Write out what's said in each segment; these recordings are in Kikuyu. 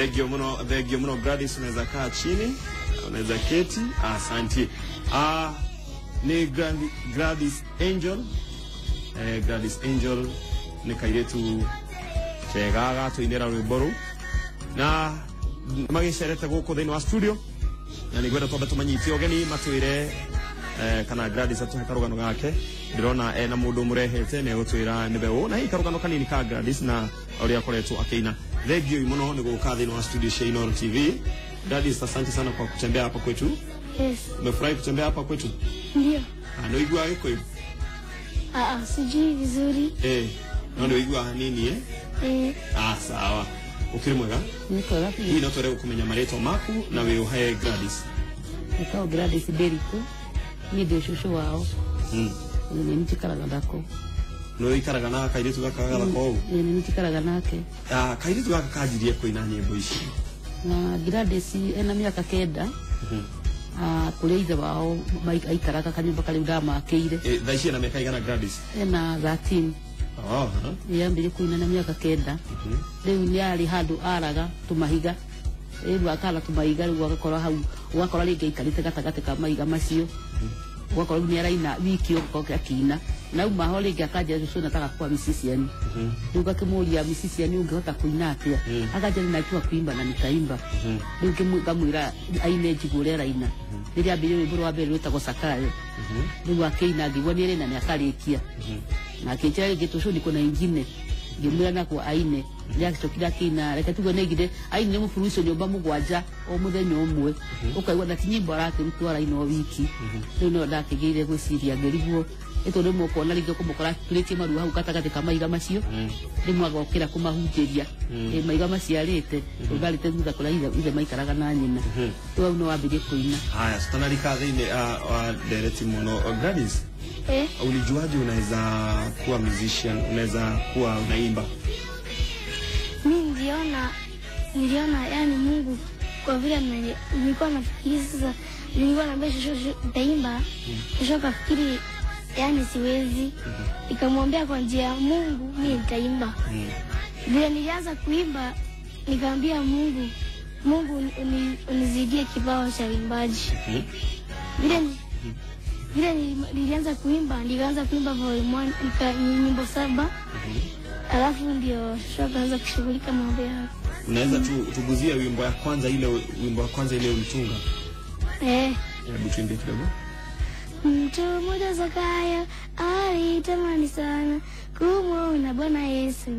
Thengio muno, thengio muno Gladys, unaweza kaa chini, unaweza keti. Asante. Ni Gladys Angel. Gladys Angel nĩ kairĩtu kega gatũinĩra rwĩmbo rũu na magĩcerete gũkũ thĩinĩ wa studio, na nĩngwenda twambe tũmanyite ũgeni matwĩre kana Gladys atũhe karũgano gake. Ndĩrona ena mũndũ mũrehete nĩ egũtwĩra nĩwe ũ, na hihi karũgano kanini ka Gladys na ũrĩa akoretwo akĩina. Thank you mũno nĩ gũka thĩinĩ wa studio cia Inooro TV. Gladys, asante sana kwa kutembea hapa kwetu. Yes. Umefurahi kutembea hapa kwetu? Ndio. Nĩ ũiguaga Gĩkũyũ? Sijui vizuri. No nĩ ũiguaga hanini, eh? Eh. Sawa. Ũkĩrĩ mwega? Nĩ kwega biũ. Hihi no twende kũmenya marĩtwa maku na wĩ ũhe Gladys. Nĩtagwo Gladys Nderitu, niĩ ndĩ cũcũ wao. Nĩ njikaraga nako. Nĩ ũikaraga na kairĩtu gaka gathaka ũũ? Ĩĩ, nĩ njikaraga nake. Kairĩtu gaka kanjirie kũina nyĩmbo ici. Na Gladys ena mĩaka 9. Kũrĩa ithe wao aikaraga kanyũmba karĩa ndamakĩire. Thaa ici ena mĩaka igana Gladys? Ena 13. Oh, huh. Yambĩrĩrie kũina na mĩaka 9. Rĩu nĩ arĩ handũ araga tũmahiga. Rĩu akara tũmahiga, rĩu agakora hau, ũgakora rĩngĩ aikarĩte gatagatĩ ka mahiga macio. Ũgakora rĩu nĩ araina wiki ũgoka akĩina. Na auma ho rĩngĩ akanjĩra, cũcũ nataka kuwa musician. Rĩu ngakĩmũria, musician ũngĩhota kũina atĩa? Akanjĩra najua kuimba na nitaimba. Rĩu ngamwĩra aine njigũ ũrĩa araina. Rĩrĩa ambĩrĩirie rwĩmbo rwa mbere rwĩtagwo Sakayo. Rĩu akĩina ngĩigua nĩ arĩina nĩ akarĩkia. Na akĩnjĩra rĩngĩ tũcũ niko na ingine. Ngĩmwĩra nako aine. Nĩ acokire akĩina, reke tuge nĩ aigire, ainire mũburuco nyũmba 7 o mũthenya ũmwe. Ũkaigua na ti nyĩmbo arakĩrutwo araina o wiki. Rĩu no ndakĩgĩire gwĩciria ngĩrigwo. Nĩ tondũ rĩmwe ũkona rĩngĩ ũkũmũkora aturĩtie maru hau gatagatĩ ka mahiga macio. Rĩmwe agokĩra kũmahunjĩria. Mahiga macio arĩte, tondũ arĩte thutha kũrĩa ithe maikaraga na nyina. Rĩu hau no wambĩrĩrie kũina. Haya, tutanalika thĩinĩ wa ndereti mũno. Gladys, ulijuaje unaweza kuwa musician, unaweza kuwa unaimba? Mi niliona yani Mungu kwa vile nilikuwa nafikiri sasa, nilikuwa naambia shosho nitaimba, shosho akafikiri yani siwezi. Nikamwambia kwa njia ya Mungu mimi nitaimba. Vile nilianza kuimba nikamwambia Mungu, Mungu unizidie kipawa cha uimbaji. Vile nilianza kuimba, nilianza kuimba volume 1, nyimbo 7. Alafu ndio shosho akaanza kushughulika mambo yao. Unaweza tuguzie wimbo ya kwanza, ile wimbo wa kwanza ile ulitunga? Hebu tuimbie kidogo. Mtu mmoja Zakayo alitamani sana kumuona Bwana Yesu,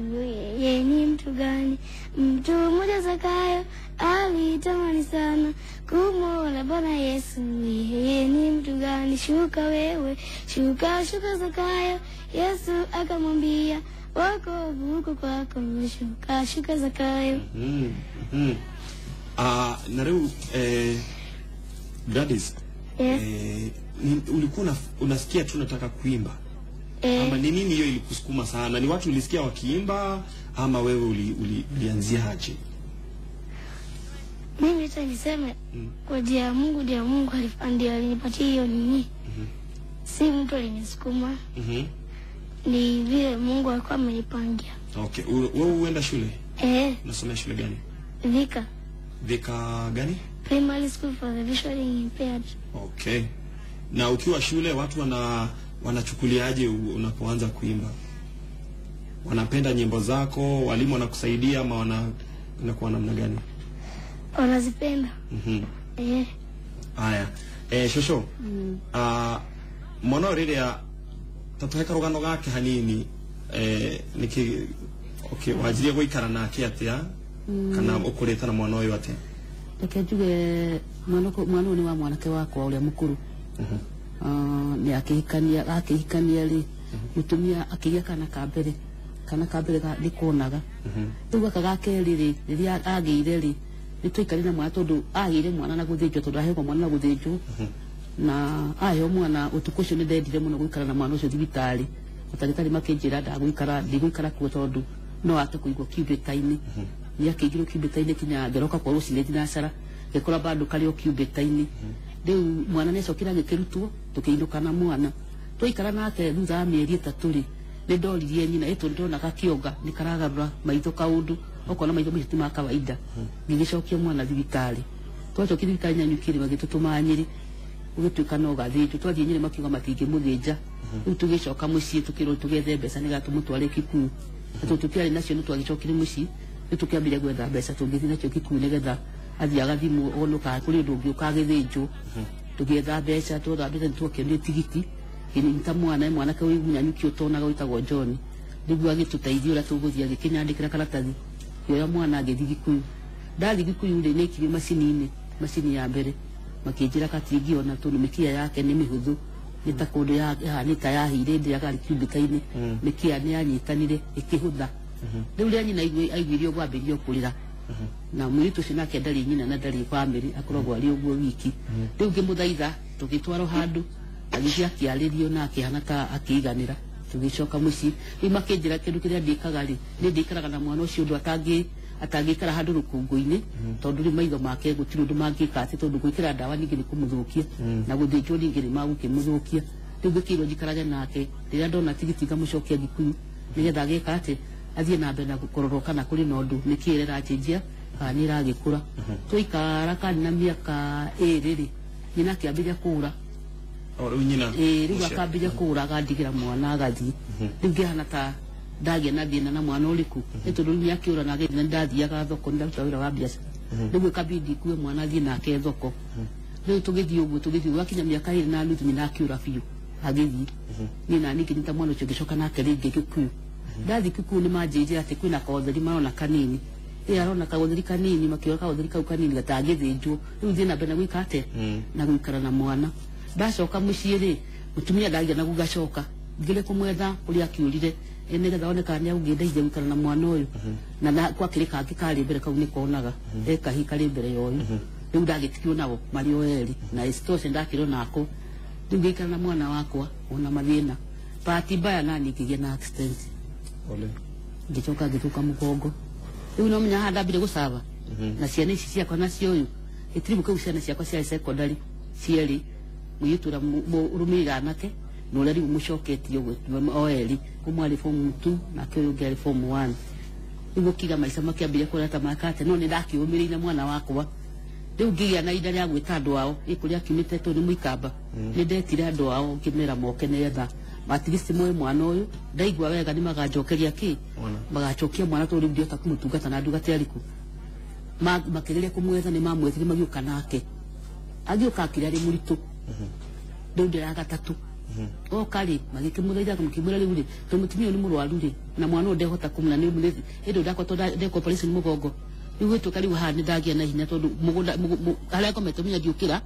yeye ni mtu gani? Mtu mmoja Zakayo alitamani sana kumuona Bwana Yesu, yeye ni mtu gani? Shuka wewe, shuka, shuka Zakayo. Yesu akamwambia wokovu uko kwako, shuka, shuka Zakayo. Na leo, Gladys, Yes. Ulikuwa unasikia tu nataka kuimba? Ama ni nini hiyo ilikusukuma sana? Ni watu ulisikia wakiimba ama wewe ulianzia aje? Mimi hata niseme kwa njia ya Mungu, ndio Mungu ndiye alinipatia hiyo nini. Si mtu alinisukuma. Ni vile Mungu alikuwa amenipangia. Okay, wewe uenda shule? Unasomea shule gani? Thika. Thika gani? Primary School for the Visually Impaired. Okay. Na ukiwa shule watu wanachukuliaje unapoanza kuimba? Wanapenda nyimbo zako, walimu wanakusaidia ama wanakuwa namna gani? Wanazipenda. Haya. Shosho. Mwana rĩrĩa tatuhe karũgano gake hanini, niki okay, wanjirie gũikara nake atĩa? Kana ũkũrĩte na mwana ũyũ atĩa? Reke njuge mwana ũyũ nĩ wa mwanake wakwa ũrĩa mũkũrũ. Nĩ akĩhikania rĩ, mũtumia akĩgĩa kana ka mbere. Kana ka mbere nĩ konaga. Rĩu gaka ga kerĩ rĩ, rĩrĩa agĩire rĩ, nĩ twaikarire na mwana tondũ agĩire mwana na gũthĩnjwo, tondũ aheagwo mwana na gũthĩnjwo. Na aheo mwana ũtukũ ũcio nĩ ndendire mũno gũikara na mwana ũcio thibitarĩ. Matagĩtarĩ makĩnjĩra ndigũikara kuo tondũ no ate kũigwo kiumbĩta-inĩ. Nĩ akĩingĩrwo kiumbĩta-inĩ kinya ngĩroka kwa rũcinĩ thinacara, ngĩkora bado karĩ o kiumbĩta-inĩ. Rĩu mwana nĩ acokire agĩkĩrutwo, tũkĩinũka na mwana. Twaikara nake thutha wa mĩeri 3 rĩ, nĩ ndoririe nyina, ĩ tondũ ndona gakĩonga nĩ karagarũra maitho kaũndũ. Ũkona maitho macio ti ma kawaida. Ngĩgĩcokia mwana thibitarĩ. Twacokia thibitarĩ Nanyuki rĩ, magĩtũtũma Nyĩrĩ, gũgĩtuĩka no gathĩnjwo. Twathiĩ Nyĩrĩ makiuga matingĩmũthĩnja. Rĩu tũgĩcoka mũciĩ tũkĩrwo tũgethe mbeca nĩgetha tũmũtware Kikuyu, na tondũ tũtiarĩ nacio nĩ twagĩcokire mũciĩ. Rĩu tũkĩambĩrĩria gwetha mbeca tũngĩthiĩ nacio Kikuyu nĩgetha athiĩ agathimwo onwo kana kũrĩ ũndũ ũngĩ ũkagĩthĩnjwo. Tũgĩetha mbeca, twetha mbeca nĩ twakĩonire tigiti. Ngĩnyita mwana, mwanake wĩ Nanyuki ũtonaga wĩtagwo John, nĩguo agĩtũteithia ũrĩa tũgũthiĩ, agĩkĩnyandĩkĩra karatathi, ngĩoya mwana ngĩthiĩ Gikuyu. Ndathiĩ Gikuyu rĩ, nĩikirio macini-inĩ, macini ya mbere makĩnjĩra katingĩona tondũ mĩkiha yake nĩ mĩhũthũ, nĩ ta kũndũ yahanĩte ta yahĩire hĩndĩ ĩrĩa karĩ kiumbĩka-inĩ, mĩkiha nĩ yanyitanire ĩkĩhũtha. Rĩu rĩa nyina aiguire ũguo ambĩrĩria kũrĩra, na mũirĩtu ũcio nake ndarĩ nyina na ndarĩ bamĩrĩ, akoragwo arĩ ũguo wiki. Rĩu ngĩmũthaitha tũgĩtwarwo handũ, agĩthiĩ akĩarĩrio na akĩhana ta akĩiganĩra. Tũgĩcoka mũciĩ. Rĩu makĩnjĩra kĩndũ kĩrĩa ndĩkaga rĩ, nĩ ndĩikaraga na mwana ũcio ũndũ atangĩikara handũ rũkũngũ-inĩ, tondũ rĩu maitho make gũtirĩ ũndũ mangĩka atĩ, tondũ gwĩkĩra ndawa ningĩ nĩ kũmũthũkia na gũthĩnjwo ningĩ nĩ magũkĩmũthũkia. Rĩu ngĩkĩrwo njikarage nake, rĩrĩa ndona tigiti ngamũcokia Gikuyu nĩgetha agĩka atĩ athiĩ na mbere na kũrorwo kana kũrĩ na ũndũ nĩkĩĩ ĩracenjia kana nĩ ĩragĩkũra. Twaikara kana na mĩaka 2 rĩ, nyina akĩambĩrĩria kũũra. O rĩu nyina? Ĩĩ, rĩu akambĩrĩria kũũra, agandigĩra mwana agathiĩ. Rĩu ngĩhana ta ndagĩa na thĩna na mwana ũrĩkũ, nĩ tondũ rĩu nĩakĩũra na agĩthiĩ, na ndathiaga thoko, nĩndaruta wĩra wa biacara, rĩu ĩkabidi ngue mwana athiĩ nake thoko. Rĩu tũgĩthiĩ ũguo, tũgĩthiĩ gwakinya mĩaka 2.5, nyina akĩũra biũ agĩthiĩ. Niĩ nani ngĩnyita mwana ũcio ngĩcoka nake rĩngĩ Gikuyu. Ndathiĩ Kikuyu nĩ manjĩrire atĩ kwĩna kaũtheri marona kanini, ĩ arona kaũtheri kanini, makiuga kaũtheri kau kanini gatangĩthĩnjwo. Rĩu thiĩ na mbere na gwĩka atĩa na gũikara na mwana. Ndacoka mũciĩ rĩ, mũtumia ndagĩa na gũgacoka, ngĩrĩ kũmwetha kũrĩa akĩũrire, nĩgetha one kana nĩagũkĩndeithia gũikara na mwana ũyũ. Na gwakĩrĩ kangĩ karĩ mbere kau nĩkonaga e kahii karĩ mbere ya ũyũ. Rĩu ndagĩtigirwo nao marĩ o erĩ, na isitoshe ndakĩrwo nako. Rĩu ngĩikara na mwana wakwa ona mathĩna. Bahati mbaya nani ngĩgĩa na accident. Ole. Ngĩcoka ngĩthũka mũgongo. Rĩu no menya haha ndambire gũcaba na ciana ici ciakwa nacio ũyũ ĩtirĩ kũu, ciana ciakwa ciarĩ secondary cierĩ, mũirĩtu ũrĩa ũrũmĩrĩire anake na ũrĩa rĩu mũcoketie ũguo o erĩ, ũmwe arĩ form 2 nake ũyũ ũngĩ arĩ form 1. Rĩu gũkiga maica makĩambĩrĩria kuona ta makate, no nĩ ndakĩũmĩrĩire mwana wakwa. Rĩu ngĩgĩa na ihinda rĩa gwĩta andũ ao, ĩ kũrĩa akiumĩte tondũ nĩ mũikamba, nĩ ndetire andũ ao ngĩmera moke nĩgetha at least moe mwana ũyũ. Ndaigua wega nĩ maganjokeria kĩ, magacokia mwana, tondũ rĩu ndihota kũmũtungata na ndungata arĩkũ. Makĩgeria kũmwetha, nĩ mamwethire magĩũka nake, agĩũka akĩrĩa arĩ mũritũ. Rĩu ndĩra gatatũ oka rĩ, magĩkĩmũthaitha makĩmwĩra rĩu rĩ, tondũ mũtumia ũyũ nĩ mũrwaru rĩ, na mwana ũyũ ndehota kũmũna nĩ hĩndĩ ĩyo ndakoretwo ndekwo operation mũgongo. Rĩu gwĩtuĩka rĩu haha nĩ ndagĩa na hinya, tondũ mũgũnda harĩa ngomete menya ndiũkĩra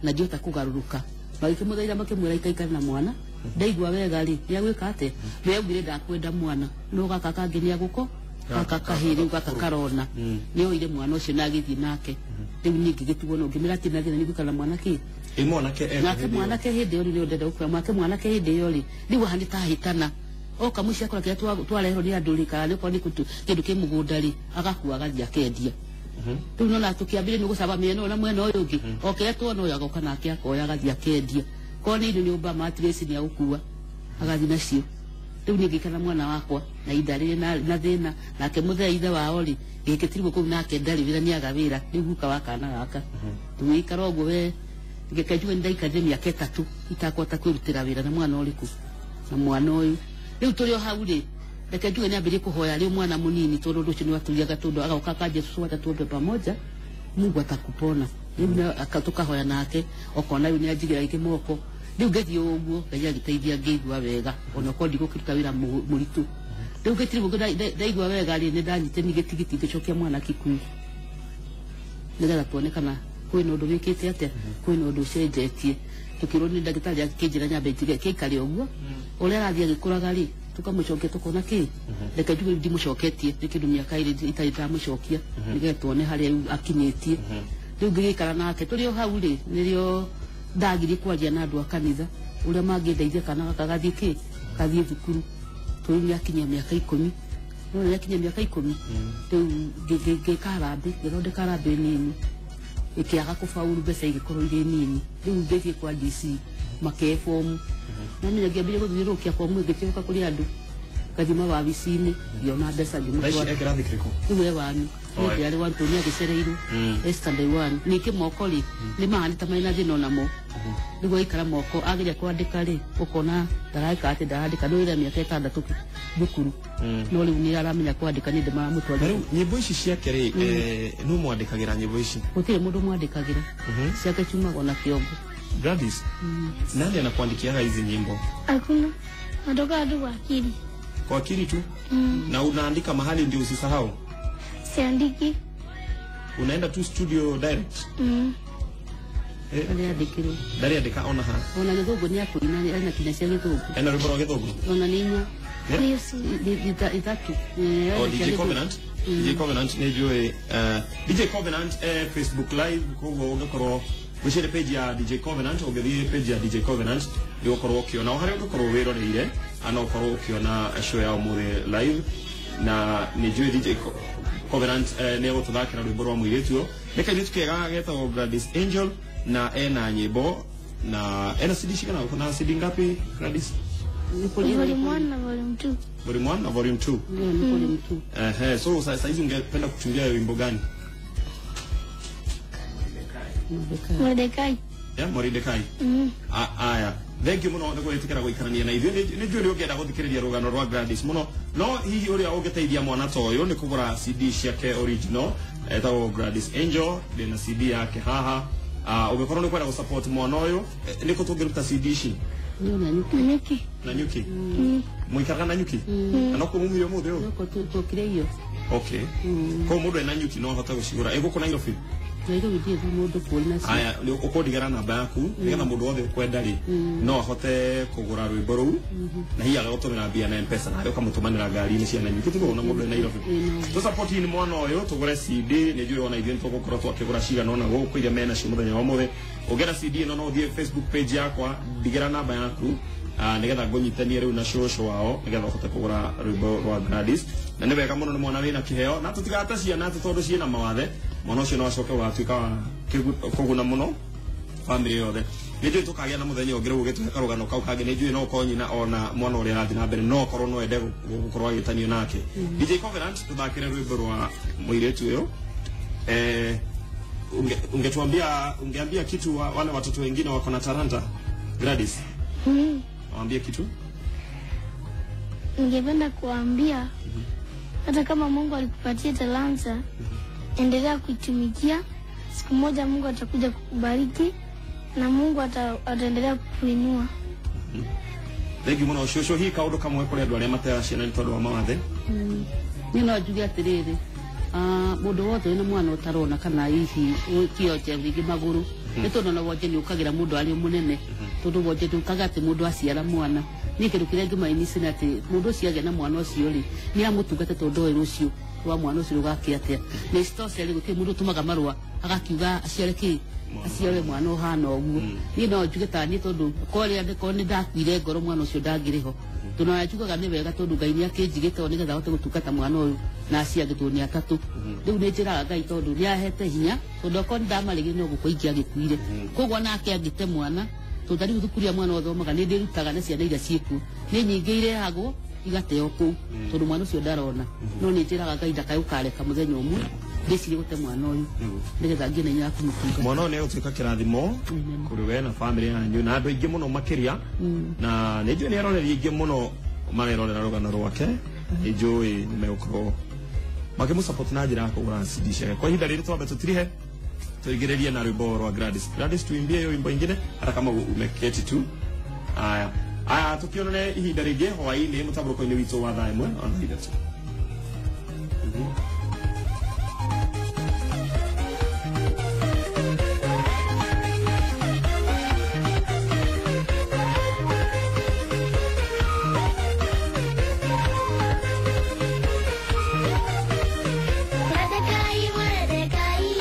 na ndihota kũgarũrũka. Magĩkĩmũthaitha makĩmwĩra aikaikare na mwana, ndaigua wega rĩ, nĩagwĩka atĩa, we augire ndakwenda mwana, no gaka kangĩ nĩagũko gaka kahĩ rĩu gaka karona nĩoire mwana ũcio na agĩthiĩ nake. Rĩu niĩ ngĩgĩtigwo no ngĩmĩra atĩ na thĩna nĩ gũikara na mwana kĩ. Ĩ mwanake e nake mwanake hĩndĩ ĩyo rĩ, nĩyo ndenda gũkũra mwanake, mwanake hĩndĩ ĩyo rĩ, rĩu haha nĩ tahĩtana oka mũciĩ akora kĩrĩa twarehwo nĩ andũ rĩ, kana nĩkorwo nĩ kĩndũ kĩ mũgũnda rĩ, agakua agathiĩ akendia. Rĩu nona tũkĩambĩrĩria nĩ gũcaba mĩena ũyũ na mwena ũyũ ũngĩ, o kĩrĩa tuona ũyũ agoka nake akoya agathiĩ akendia, korwo nĩ irio nyũmba matirĩci nĩ agũkua agathiĩ nacio. Rĩu niĩ ngĩikara na mwana wakwa na ihinda rĩrĩ na thĩna nake mũthee ithe wao rĩ, gĩkĩtirwo kũu nake ndarĩ wĩra, nĩaga wĩra, rĩu guka wa kana gaka. Tũgĩikara ũguo we, ngĩke njuge nĩndaikarire mĩaka 3 itakũhota kwĩrutĩra wĩra na mwana ũrĩkũ, na mwana ũyũ. Rĩu tũrĩ o hau rĩ, reke njuge nĩambĩrĩrie kũhoya rĩu mwana mũnini, tondũ ũndũ ũcio nĩwatũriaga, tondũ agoka akanjia cũcũ wacha tuombe pamoja, Mungu atakupona. Rĩu tũkahoya nake, okona rĩu nĩanjigĩra rĩngĩ moko. Rĩu ngĩthiĩ ũguo Ngai agĩteithia ngĩigua wega, ona korwo ndigũkĩruta wĩra mũritũ. Rĩu ngĩtirĩ guo ndaigua wega rĩ, nĩ ndanyitire ningĩ tigiti ngĩcokia mwana Kikuyu nĩgetha tuone kana kwĩna ũndũ wĩkĩte atĩa, kwĩna ũndũ ũcenjetie. Tũkĩrwo nĩ ndagĩtarĩ akĩnjĩra nyambe ndige kĩikare ũguo, ũrĩa arathiĩ agĩkũraga rĩ, tũkamũcokia tũkona kĩ. Reke njuge rĩu ndimũcoketie nĩ kĩndũ mĩaka 2 itarĩ ndamũcokia, nĩgetha tuone harĩa rĩu akinyĩtie. Rĩu ngĩgĩikara nake tũrĩ o hau rĩ, nĩrĩo ndagirie kwaria na andũ a kanitha ũrĩa mangĩndeithia kana gaka gathiĩ kĩ, gathiĩ thukuru. Tondũ rĩu nĩakinyia mĩaka 10, no nĩakinyia mĩaka 10, rĩu ngĩka harambĩ, ngĩthondeka harambĩ nini, ĩkĩaga kũbauru, mbeca igĩkorwo irĩ nini. Rĩu ngĩthiĩ kwa DC makĩhe bomu, na menya ngĩambĩrĩria gũthiũrũrũkia bomu ĩngĩthiũrũrũka kũrĩ andũ, Ngathi mawabici-inĩ ngĩona mbeca ngĩmũtwara. Thaici e kĩrathi kĩrĩkũ? Rĩu e wani. Nĩ arĩ wani tondũ nĩ agĩcereirwo. E standard one. Ningĩ moko rĩ nĩ mahana ta marĩ na thĩna onamo. Rĩu aikara moko ageria kwandĩka rĩ ũkona ndaraika atĩ ndarandĩka nĩ wĩra mĩaka 6 thukuru. No rĩu nĩ aramenya kwandĩka nĩ ndĩmaramũtwarire. Na rĩu nyĩmbo ici ciake rĩ nũ mwandĩkagĩra nyĩmbo ici? Gũtirĩ mũndũ mwandĩkagĩra. Ciake ciumaga na kĩongo. Gladys, nani anakuandikiaga hizi nyimbo? Hakuna. Natoka tu kwa akili. Kwa akili tu? Na unaandika mahali ndio usisahau? Siandiki. Unaenda tu studio direct? Ndarĩandĩkĩrwo. Ndarĩandĩka ona ha? Ona gĩthũngũ nĩ akũina ena kinya cia gĩthũngũ. Ena rwĩmbo rwa gĩthũngũ? Ona nĩ inya. Ithatũ. Oh, DJ Covenant? DJ Covenant nĩ njũĩ. DJ Covenant Facebook Live koguo ũngĩkorwo wĩcire page ya DJ Covenant, ũngĩthiĩ page ya DJ Covenant nĩ ũgũkorwo ũkĩona o harĩa ũngĩkorwo wĩroreire ana ũkorwo ũkĩona show ya ũmũthĩ live na nĩ njũĩ DJ Covenant nĩ egũtũthakĩra rwĩmbo rwa mũirĩtu ũyũ. Nĩ kairĩtu kega getagwo Gladys Angel na ena nyĩmbo na ena CD cigana? Na CD ngapi Gladys? Volume 1 na volume 2. Volume 1 na volume 2. Ndio, ni volume 2. So sasa hizi ungependa kutungia wimbo gani? Mordecai. Yeah, Mordecai. Aya. Thank you muno nĩ gwĩtĩkĩra gũikarania na ithuĩ. Nĩ njũĩ nĩ ũngĩenda gũthikĩrĩria rũgano rwa Gladys mũno no hihi ũrĩa ũngĩteithia mwana ta ũyũ nĩ kũgũra CD ciake original etagwo Gladys Angel ndĩna CD yake haha. Ũngĩkorwo nĩ kwenda gũsupport mwana ũyũ nĩ kũ tũngĩruta CD ici? Nanyuki. Nanyuki? Mũikaraga Nanyuki? Na no kũmumire ũmũthĩ ũyũ? Noko tũkire iyo. Okay. Koguo mũndũ e Nanyuki no ahote gũcigũra. Ĩ gũkũ Nairobi? Nairobi ndirĩ na mũndũ kũrĩ nacio. Aya, nĩ ũkũndigĩra namba yaku nĩgetha mũndũ wothe ũkwenda rĩ no ahote kũgũra rwĩmbo rũu na hihi agagũtũmĩra mbia na M-Pesa nawe ũkamũtũmanĩra ngari-inĩ cia Nanyuki tiguo na mũndũ e Nairobi. Tũ support ni mwana ũyũ tũgũre CD nĩ njũĩ ona ithuĩ nĩtũgũkorwo twakĩgũra cigana ũna gũkũ iria menacio mũthenya wa ũmũthĩ. Ũngĩenda CD ĩno no ũthiĩ Facebook page yakwa ndigĩra namba yaku nĩgetha ngũnyitanie rĩu na cũcũ wao nĩgetha ũhote kũgũra rwĩmbo rwa Gladys. Na nĩ wega mũno nĩ mwana wĩna kĩheo na tũtigate ciana atĩ tondũ ciĩna mawathe mwana ũcio no acoke ũgatuĩka wa kũguna mũno family yothe. Nĩ njũĩ tũkagĩa na mũthenya ũngĩ rĩu ũgĩtũhe karũgano kau kangĩ nĩ njũĩ no ũkorwo nyina ona mwana ũrĩa arathiĩ na mbere no okorwo no ende gũkorwo agĩtanio nake. DJ Covenant tũthakĩre rwĩmbo rwa mũirĩtu ũyũ. Ungetuambia ungeambia kitu wale watoto wengine wako na talanta Gladys? Waambie kitu? Ningependa kuambia hata kama Mungu alikupatia talanta endelea kuitumikia. Siku moja Mungu atakuja kukubariki na Mungu ataendelea kukuinua. Thank you muno cũcũ hihi kaũndũ kamwe kũrĩ andũ arĩa mateaga ciana nĩ tondũ wa mawathe? Niĩ no njuge atĩrĩrĩ mũndũ wothe wĩna mwana ũtarona kana hihi kĩonje rĩngĩ magũrũ nĩ tondũ ona wonje nĩ ũkagĩra mũndũ arĩ mũnene tondũ wonje ndũkaga atĩ mũndũ aciara mwana. Niĩ kĩndũ kĩrĩa ngĩmainici nĩ atĩ mũndũ ũcio agĩa na mwana ũcio rĩ nĩ amũtungate tondũ ndoĩ rũciũ rwa mwana ũcio rũgakĩa atĩa. Na isitoshe rĩ gũtirĩ mũndũ ũtũmaga marũa agakiuga aciare kĩ aciare mwana ũhana ũguo. Niĩ no njuge ta niĩ tondũ korĩa angĩkorwo nĩ ndakuire ngoro mwana ũcio ndangĩrĩ ho tondũ ona njugaga nĩ wega tondũ Ngai nĩ akĩnjigĩte o nĩgetha ahote gũtungata mwana ũyũ na acio angĩ tondũ nĩ atatũ. Rĩu nĩ njĩraga Ngai tondũ nĩ ahete hinya tondũ okorwo nĩ ndamarĩgire no gũkua ingĩagĩkuire. Koguo nake angĩte mwana tondũ ta rĩu thukuru ya mwana ũthomaga nĩ ndĩrutaga na ciana iria ciĩkuo nĩ nyingĩ irehagwo igateo kũu tondũ mwana ũcio ndarona. No nĩ njĩraga Ngai ndakae gũkareka mũthenya ũmwe ndĩcirie gũte mwana ũyũ nĩgetha ngĩe na hinya wa kũmũtungata. Mwana ũyũ nĩ egũtuĩka kĩrathimo kũrĩ we na family yanyu na andũ aingĩ mũno makĩria na nĩ njũĩ nĩ eroreri aingĩ mũno marerorera rũgano rwake nĩ njũĩ nĩ megũkorwo makĩmũsupport na njĩra ya kũgũra CD ciake. Kwa ihinda rĩrĩ twambe tũtirihe tuingĩrĩrie na rwĩmbo rwa Gladys. Gladys tuimbie hiyo wimbo ingine hata kama umeketi tu. Aya. Aya tukionane ihinda rĩngĩ hwaĩ-inĩ mũtambũrũko-inĩ witũ wa thaa 1 ona 3. Mordecai, Mordecai,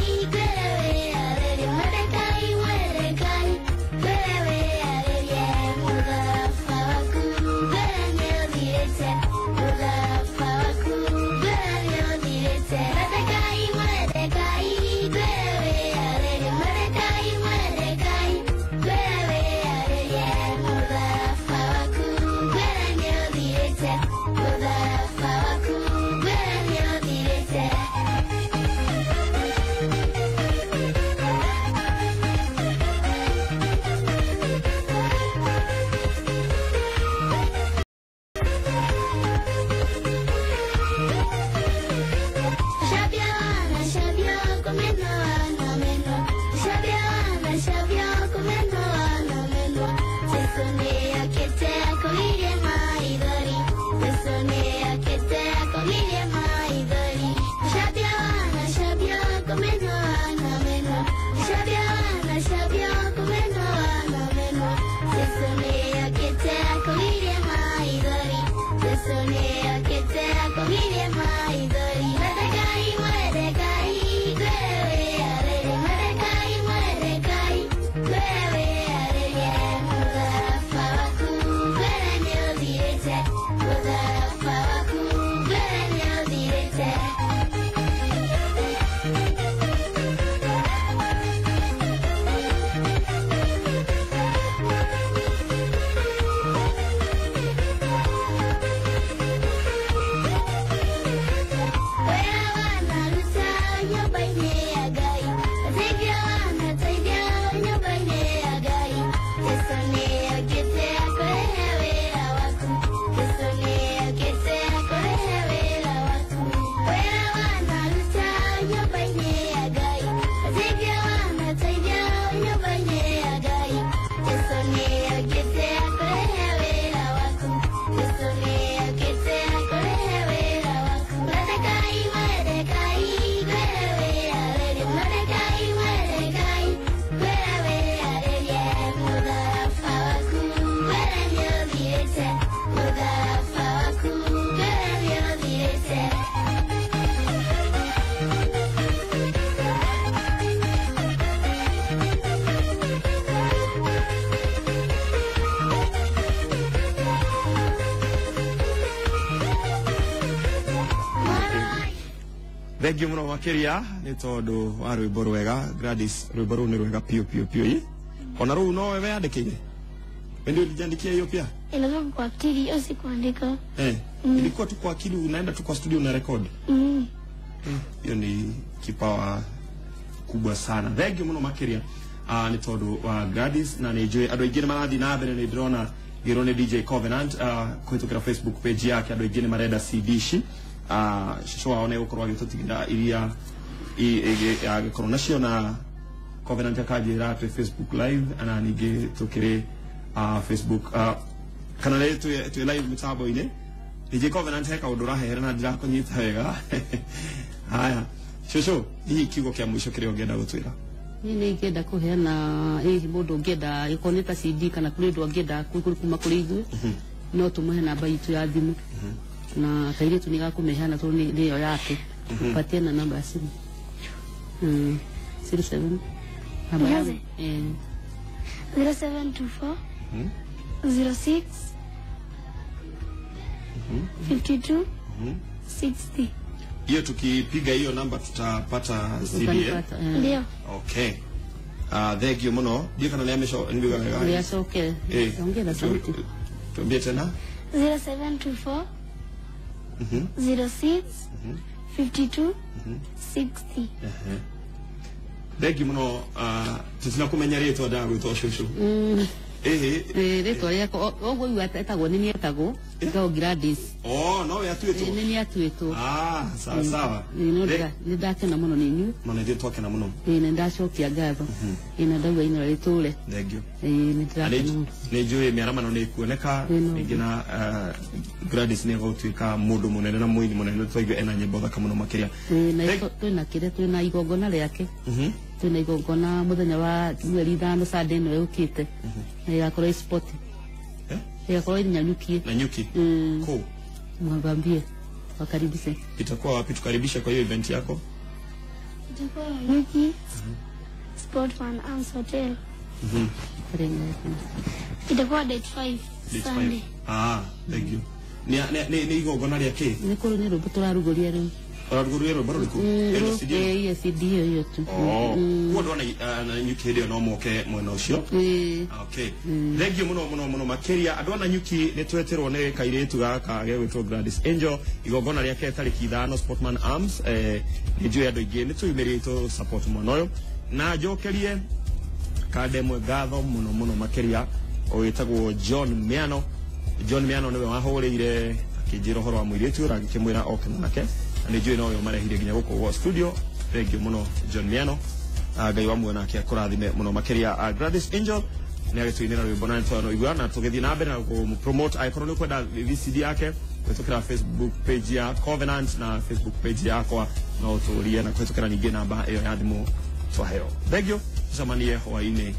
Thank you muno makiria ni tondu wa rwimbo rwega Gladys, rwimbo ruu ni rwega piu piu piu. Ona ruu no wewe andikire? Wewe ndio ulijiandikia hiyo pia? Ilikuwa kwa akili, hiyo si kuandika. Ilikuwa tu kwa akili, unaenda tu kwa studio una record. Hiyo ni kipawa kubwa sana. Thank you muno makiria ni tondu wa Gladys, na ni njui andu aingi ni marathi na mbere, ni ndirona ngirwo ni DJ Covenant kuhitukira Facebook page yake, andu aingi ni marenda CD ici. Cũcũ wao nĩ egũkorwo agĩtũtigĩra iria agĩkorwo nacio, na Covenant akanjĩra twĩ Facebook live, na ningĩ tũkĩrĩ Facebook kana rĩ twĩ live mĩtambo-inĩ. DJ Covenant he kaũndũ ũrahehera na ndirakũnyita wega. Haya cũcũ, hihi kiugo kĩa mũico kĩrĩa ũngĩenda gũtwĩra? Niĩ nĩ ingĩenda kũheana hihi mũndũ ũngĩenda ĩkorwo nĩ ta CD kana kũrĩ ũndũ angĩenda kuma kũrĩ ithuĩ, no tũmũhe namba itũ ya thimũ, na kairĩtu nĩ gakũmĩheana tondũ nĩyo yake. Patia na namba ya simu. 07 namba ya 0724 06 52 60. Hiyo tukipiga hiyo namba tutapata CD. Ndio. Okay. Thank you muno. Ndio kana nĩ amesho ndio wega. Nĩacoke. Ongera sauti. Tuambie tena. 0724 06 52 60. Thank you muno. Tutina kumenya rĩtwa ndagwĩtwo cũcũ. Rĩtwa rĩakwa ũguo igua etagwo nĩ niĩ etagwo etagwo Gladys. Oh, no we atuĩtwo. Nĩ niĩ atuĩtwo. Sawa sawa. Nĩ ndakena mũno nĩ inyuĩ. Mũno ithuĩ twakena mũno. Nĩ ndacokia ngatho. Na ndauga inora rĩtũre. Thank you. Nĩ ndĩrakena mũno. Nĩ njũĩ mĩaramano nĩ ĩkuoneka ningĩ na Gladys nĩ egũtuĩka mũndũ mũnene na mũini mũnene, twaigua ena nyĩmbo thaka mũno makĩria. Na twĩna kĩrĩa, twĩna igongona rĩake. Twĩna igongona mũthenya wa mweri 5 Sunday ĩno ĩũkĩte. Na ĩgakorwo ĩ sport. Ĩgakorwo ĩ Nanyuki. Nanyuki. Cool. Mwambie wakaribishe. Itakuwa wapi tukaribishe kwa hiyo event yako? Itakuwa Nanyuki Sportman Arms Hotel. Itakuwa date 5 Sunday. Thank you. Ni igongona rĩa kĩ? Nĩ kũrĩ nĩ rwĩmbo tũrarugũria rĩu. Ũrarugũria rwĩmbo rũrĩkũ? Ĩyo CD ĩyo tu. Kuo ndona Nanyuki hĩndĩ ĩyo no moke mwena ũcio. Okay. Thank you muno muno muno makĩria. Andũ a Nanyuki nĩ twetĩrwo nĩ kairĩtu gaka gegwĩtwo Gladys Angel, igongona rĩake tarĩki 5 Sportman Arms. Nĩ njũĩ andũ aingĩ nĩ tuyumĩrĩte support mwana ũyũ, na njokerie kande ngatho muno muno makĩria ũgĩtagwo John Miano. John Miano nĩwe wahũrĩire akĩnjĩra ũhoro wa mũirĩtu na ngĩkĩmwĩra oke nake, na nĩ njũĩ nowe marehire nginya gũkũ gwa studio. Thank you muno John Miano. Ngai wa muoyo nake akũrathime mũno makĩria. Gladys Angel nĩ agĩtũinĩra rwĩmbo na nĩtwanoigua, na tũgĩthiĩ na mbere na kũmũpromote. Angĩkorwo nĩ ũkwenda VCD yake kũhĩtũkĩra Facebook page ya Covenant na Facebook page yakwa no tũrie, na kũhĩtũkĩra ningĩ namba ĩyo ya thimũ twaheo. Thank you. Tucemanie hwaĩ-inĩ.